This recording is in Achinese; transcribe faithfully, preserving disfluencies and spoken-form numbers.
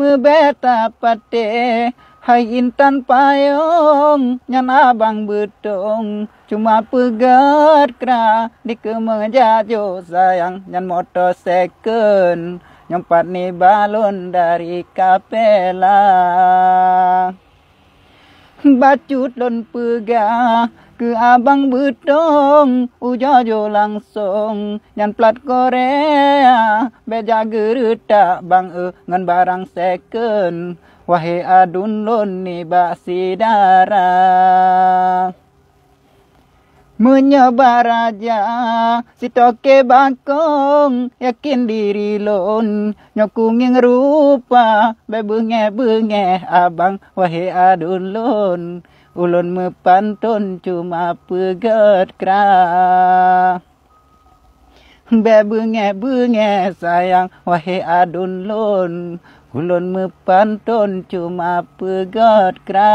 Meubeta patéh hai intan payong, nyan abang beutông cuma peugét kra. Dikeue meujajo sayang, nyan moto second nyang pat niba lôn dari Kapela. Bacut lôn peugah keu abang beutông, ujoe-joe langsong nyan plat Korea. Bék jak geureutak bang eu ngon barang second, wahé aduen lôn nibak syedara. Meunyoe bak raja sitoke bakong, yakin diri lôn nyoe kungieng rupa. Bék beungéh-beungéh abang, wahé aduen lôn, ulôn meupanton cuma peugét kra. Bék beungéh-beungéh sayang, wahé aduen lôn, ulôn meupanton cuma peugét kra.